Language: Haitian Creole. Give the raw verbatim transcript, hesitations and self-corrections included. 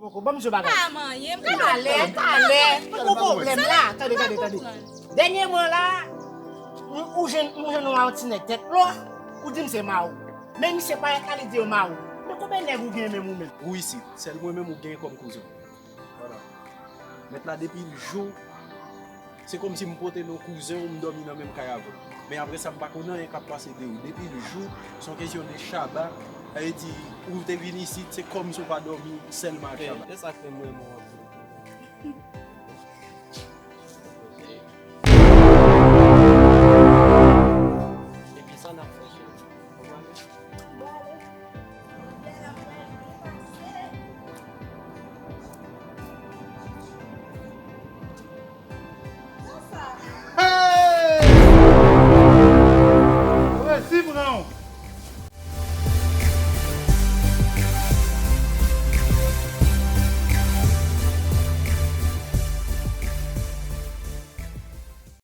Poko, ban m di w bagay. Pa manyen, m ka Talè, talè, pa gen pwoblèm la. Tande, tande, tande. Dènyèman la, m- ou jwenn ou jwenn yon ti nèg tèt lò, ou di m se mawon. Men misye parèt la, li di yo mawon. Men konbyen nèg ou gen menm ou menm? Ou isit, sèl mwen menm ou gen kòm kouzen. Vwala. Mèt la depi jou, se kòmsi m pote non kouzen ou m dòmi nan menm kay avè w. Men apre sa, m pa konn anyen k ap pase de ou. Depi jou, se yon kesyon de Chaba, sa vle di, ou te vin isit, se kòmsi ou pa dòmi sèlman ak Chaba. E sa k fè m renmen w anpil.